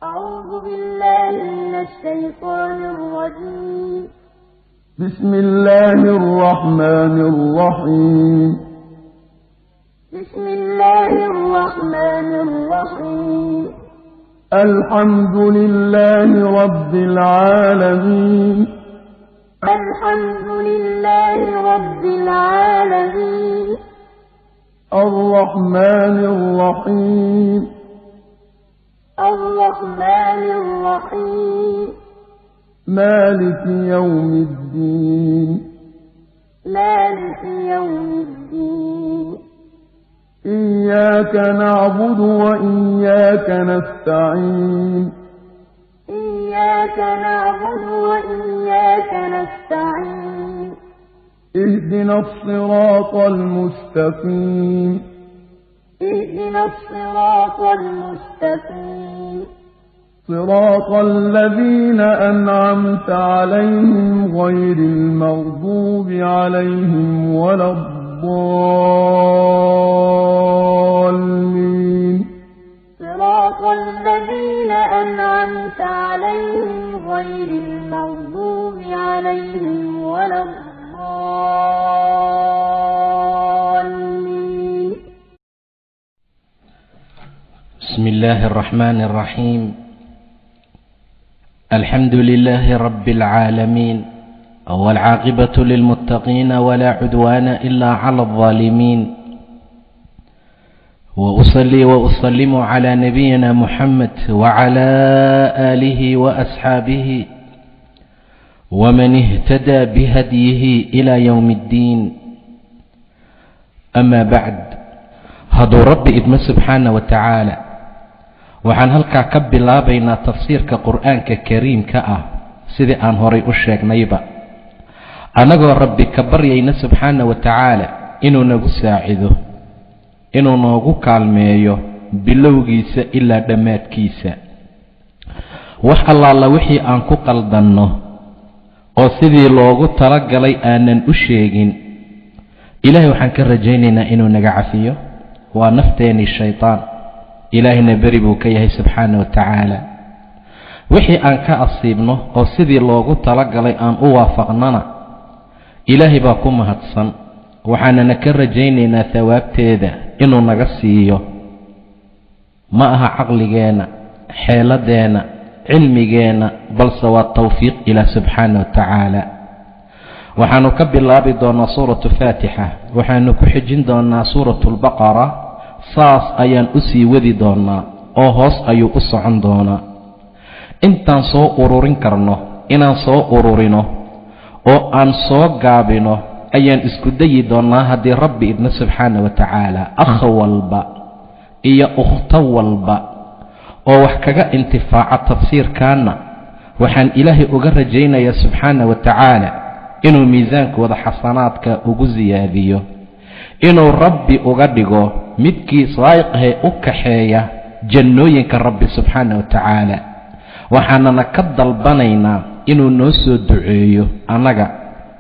أعوذ بالله من الشيطان الرجيم. بسم الله الرحمن الرحيم. بسم الله الرحمن الرحيم. الحمد لله رب العالمين. الحمد لله رب العالمين. الرحمن الرحيم. الرحمن الرحيم. مالك يوم الدين. مالك يوم الدين. إياك نعبد وإياك نستعين. إياك نعبد وإياك نستعين. اهدنا الصراط المستقيم. اهدنا الصراط المستقيم. صراط الذين أنعمت عليهم غير المغضوب عليهم ولا الضالين. صراط الذين أنعمت عليهم غير المغضوب عليهم ولا الضالين. بسم الله الرحمن الرحيم. الحمد لله رب العالمين، والعاقبة للمتقين، ولا عدوان إلا على الظالمين، وأصلي وأسلم على نبينا محمد وعلى آله وأصحابه ومن اهتدى بهديه إلى يوم الدين. أما بعد، hadduu Rabbi idmo subxaana wa tacaala, waxaan halkaa ka bilaabaynaa tafsiirka Qur'aanka Kariimka ah, sidii aan horay u sheegnayba, annagoo Rabbi ka baryayna subxaana wa tacaala inuu nagu saacido, inuu noogu kaalmeeyo bilowgiisa ilaa dhammaadkiisa. Wax allaala wixii aan ku qaldanno oo sidii loogu talagalay aanan u sheegin, Ilaahay waxaan ka rajaynaynaa inuu naga cafiyo. Waa nafteennii shaytaan, Ilaahayna beri buu ka yahay subxaana wa tacaala. Wixii aan ka asiibno oo sidii loogu talagalay aan u waafaqnana, Ilaahay baa ku mahadsan, waxaanana ka rajaynaynaa thawaabteeda inuu naga siiyo. Ma aha caqligeenna, xeeladeenna, cilmigeenna, balse waa tawfiiq Ilaah subxaana wa tacaala. Waxaanu ka bilaabi doonaa suuratu Faatixa, waxaanu ku xijin doonaa suuratu Albaqara, saas ayaan u sii wadi doonaa oo hoos ayuu u socon doonaa. Intaan soo ururin karno inaan soo ururino oo aan soo gaabino ayaan isku dayi doonaa, haddii Rabbi idmo subxaana wa tacaala. Akh walba iyo ukhto walba oo wax kaga intifaaca tafsiirkaana, waxaan Ilaahay uga rajaynayaa subxaana wa tacaala inuu miisaankooda xasanaadka ugu siyaadiyo, inuu Rabbi uga dhigo midkii saa'iqhe u kaxeeya jannooyinka Rabbi subxaana wa tacaala. Waxaanana ka dalbanaynaa inuu noo soo duceeyo annaga,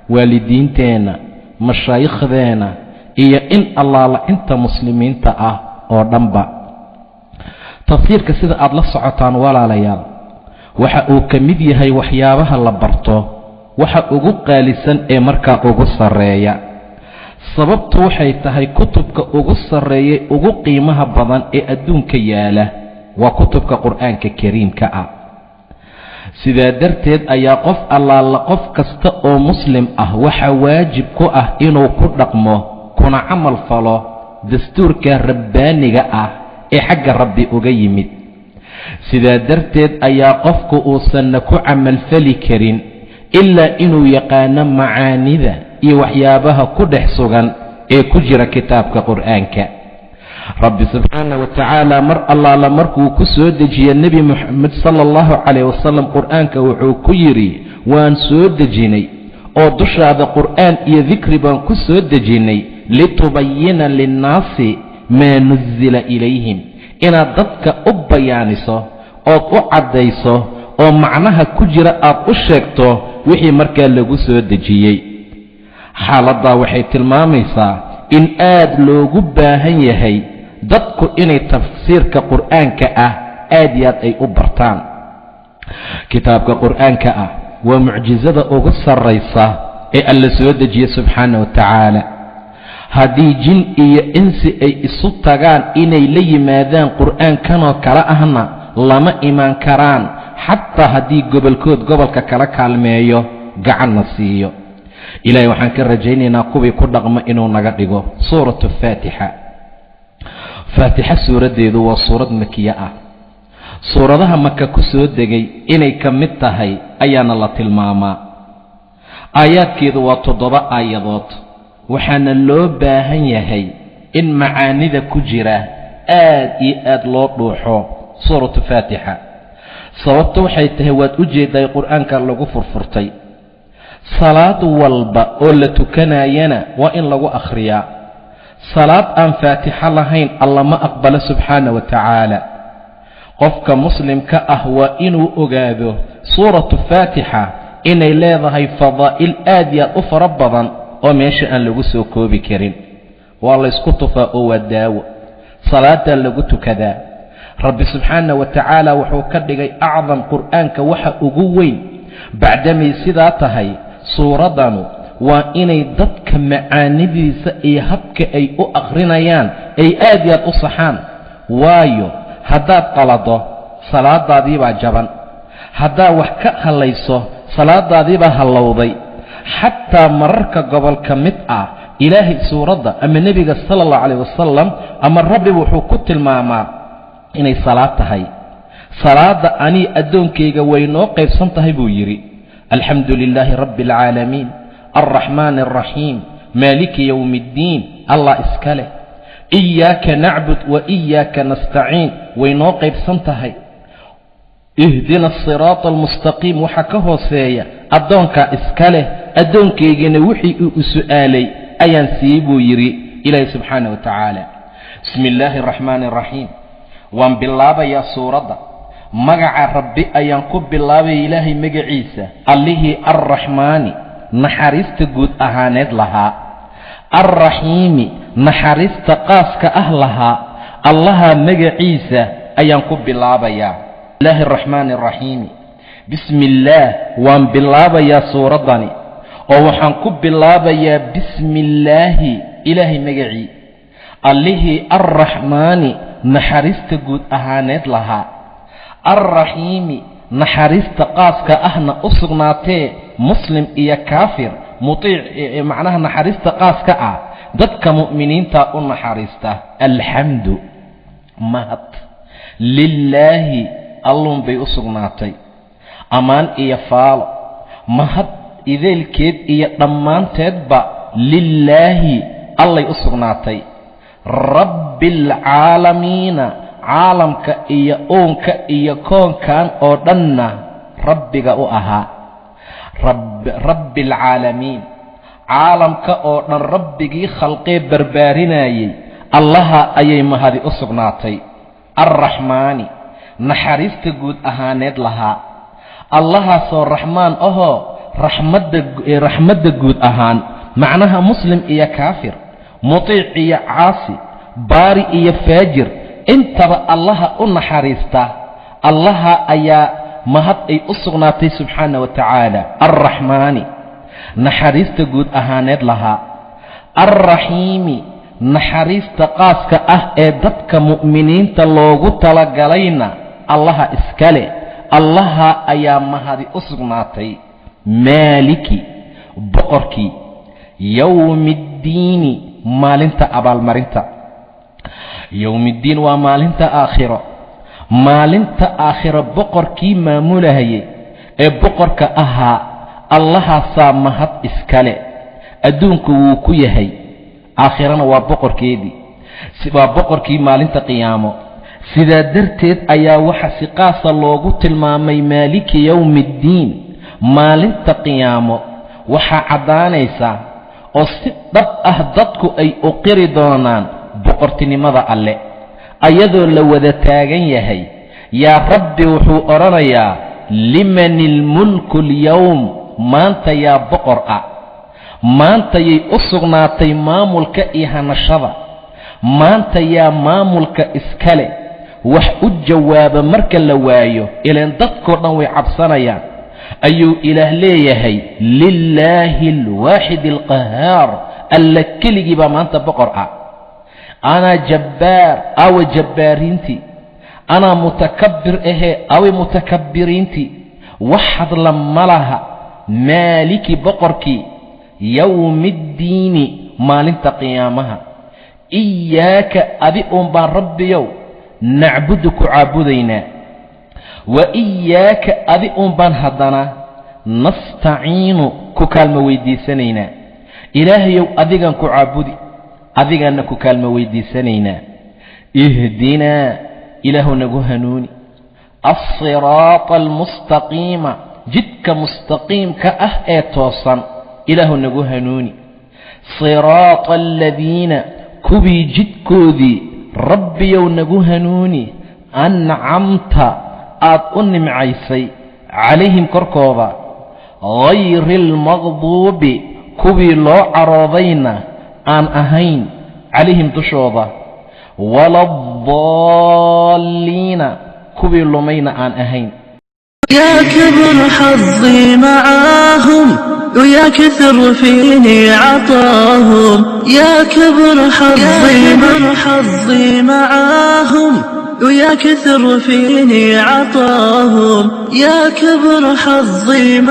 waalidiinteenna, mashaayiikhdeenna iyo in allaala inta muslimiinta ah oo dhanba. Tafsiirka, sida aad la socotaan walaalayaal, waxa uu ka mid yahay waxyaabaha la barto waxa ugu qaalisan ee markaa ugu sarreeya. Sababtu waxay tahay, kutubka ugu sarreeyay, ugu qiimaha badan ee adduunka yaala waa kutubka Qur'aanka Kariimka ah. Sidaa darteed ayaa qof allaala, qof kasta oo muslim ah, waxaa waajib ku ah inuu ku dhaqmo kuna camal falo dastuurka rabbaaniga ah ee xagga Rabbi uga yimid. Sidaa darteed ayaa qofku uusanna ku camalfali karin ilaa inuu yaqaano macaanida iyo waxyaabaha ku dhex sugan ee ku jira kitaabka Qur'aanka. Rabbi subxaana wa tacaala mar allaala markuu ku soo dejiye Nebi Moxamed sala Allahu calayh wasalam Qur'aanka, wuxuu ku yidhi: "Waan soo dejinay oo dushaada Qur'aan iyo dikri baan ku soo dejinnay, litubayina linnaasi maa nuzila ilayhim," inaad dadka u bayaaniso ood u caddayso oo macnaha ku jira aad u sheegto wixii markaa lagu soo dejiyey. Xaaladdaa waxay tilmaamaysaa in aad loogu baahan yahay dadku inay tafsiirka Qur'aanka ah Aad iyo aad ay u bartaan. Kitaabka Qur'aanka ah waa mucjisada ugu sarraysa ee Alla soo dejiye subxaana wa tacaala. Haddii jin iyo insi ay isu tagaan inay la yimaadaan qur'aankanoo kale ahna, lama imaan karaan, xataa haddii gobolkood gobolka kala kaalmeeyo, gacanna siiyo. Ilaahay waxaan ka rajaynaynaa kuwii ku dhaqma inuu naga dhigo. Suuratu Faatixa, Faatixa suuraddeedu waa suurad makiye ah. Suuradaha Maka ku soo degay inay ka mid tahay ayaana la tilmaamaa. Aayaadkeedu waa 7 aayadood, waxaana loo baahan yahay in macaanida ku jira aad iyo aad loo dhuuxo suuratu Faatixa. Sababta waxay tahay, waad u jeedaay, Qur'aanka lagu furfurtay. Salaad walba oo la tukanayana waa in lagu akhriyaa. Salaad aan Faatixo lahayn Alla ma aqbalo subxaana wa tacaala. Qofka muslimka ah waa inuu ogaado suuratu Faatixa inay leedahay fadaa'il aad iyo aad u fara badan oo meesha aan lagu soo koobi karin. Waa laysku tufaa oo waa daawo, salaadaa lagu tukadaa. Rabbi subxaana wa tacaala wuxuu ka dhigay acdam Qur'aanka waxa ugu weyn. Bacdamay sidaa tahay, suuraddanu waa inay dadka macaanidiisa iyo habka ay u akhrinayaan ay aad iyo aad u saxaan, waayo haddaad qalado salaadaadiibaa jaban, haddaad wax ka hallayso salaadaadiibaa hallowday. Xataa mararka gobol ka mid ah Ilaahay suuradda ama Nebiga sala allahu calayh wasalam ama Rabbi wuxuu ku tilmaamaa inay salaad tahay. Salaadda anii addoonkayga way noo qaybsan tahay, buu yidhi. Alxamdu lilaahi rabbi alcaalamiin, alraxmaani alraxiim, maaliki yowmi iddiin, Allah iska leh. Iyaaka nacbud wa iyaaka nastaciin, way noo qaybsan tahay. Ihdina asiraata almustaqiim, waxaa ka hooseeya addoonkaa iska leh. Addoonkaygana wixii uu u su'aalay ayaan siiyey, buu yidhi Ilaahi subxaana wa tacaala. Bismi illaahi araxmaani araxiim. Waan bilaabayaa suuradda, magaca Rabbi ayaan ku bilaabaya, Ilaahay magaciisa, Allihii Alraxmaani naxariista guud ahaaneed lahaa, Alraxiimi naxariista qaaska ah lahaa. Allaha magaciisa ayaan ku bilaabayaa, illaahi araxmaani araxiimi. Bismi illaah, waan bilaabayaa suuraddani oo waxaan ku bilaabayaa bismi illaahi, Ilaahay magacii, Allihii Alraxmaani naxariista guud ahaaneed lahaa, Alraxiimi naxariista qaaska ahna u sugnaatee muslim iyo kaafir mutiic, macnaha naxariista qaaska ah dadka mu'miniinta u naxariista. Alxamdu, mahad, lilaahi, Alluun bay u sugnaatay. Ammaan iyo faalo, mahad ideelkeed iyo dhammaanteedba lilaahi, Allay u sugnaatay. Rabbi alcaalamiina, caalamka iyo uunka iyo koonkan oo dhanna Rabbiga u ahaa. Rabbi alcaalamiin, caalamka oo dhan Rabbigii khalqee barbaarinayey, Allaha ayay mahadi u sugnaatay. Alraxmaani naxariista guud ahaaneed lahaa, Allahaasoo Raxmaan ahoo raxmadda guud ahaan, macnaha muslim iyo kaafir, mutiic iyo caasi, baari iyo faajir, intaba Allaha u naxariista, Allaha ayaa mahad ay u sugnaatay subxaana wa tacaala. Alraxmaani naxariista guud ahaaneed lahaa, Alraxiimi naxariista qaaska ah ee dadka mu'miniinta loogu talagalayna Allaha iskale, Allaha ayaa mahadi u sugnaatay. Maaliki, boqorkii, yowmiiddiini, maalinta abaalmarinta. Yowmiddiin waa maalinta aakhiro. Maalinta aakhiro boqorkii maamulahayay ee boqorka ahaa, Allahaasaa mahad iskale. Adduunku wuu ku yahay, aakhirana waa boqorkeedii, waa boqorkii maalinta qiyaamo. Sidaa darteed ayaa waxa si qaasa loogu tilmaamay maaliki yowmi iddiin maalinta qiyaamo. Waxaa caddaanaysa oo si dhab ah dadku ay u qiri doonaan boqortinimada Alle, ayadoo la wada taagan yahay. Yaa Rabbi wuxuu odhanayaa: liman ilmulku alyowm, maanta yaa boqor ah? Maantayay u sugnaatay maamulka iyo hanashada? Maanta yaa maamulka iskale? Wax u jawaaba marka la waayo, ilaan dadkoo dhan way cabsanayaan, ayuu Ilaah leeyahay: "Lilaahi alwaaxid alqahaar." Alla keligii baa maanta boqor ah. Anaa jabbaar, awa jabbaariintii? Anaa mutakabbir ahee, awe mutakabbiriintii? Wax hadla ma laha. Maaliki, boqorkii, yowmi iddiini, maalinta qiyaamaha. Iyaaka, adi uun baan, Rabbiyow, nacbudu, ku caabudaynaa. Wa iyaaka, adi uun baan haddana, nastaciinu, ku kaalmo weydiisanaynaa. Ilaahayow, adigaan ku caabudi, adigaanna ku kaalmo weydiisanaynaa. Ihdinaa, Ilaahu nagu hanuuni, alsiraata almustaqiima, jidka mustaqiimka ah ee toosan Ilaahu nagu hanuuni. Siraata aladiina, kuwii jidkoodii, Rabbiyow nagu hanuuni, ancamta, aad u nimcaysay, calayhim, korkooda, hayri almaqduubi, kuwii loo caroodayna aan ahayn, calayhim, dushooda, wala adaalliina, kuwii lumayna aan ahayn. يا كبر حظي معاهم ويا كثر فيني عطاهم، يا كبر حظي حظي معاهم ويا كثر فيني عطاهم، يا كبر حظي.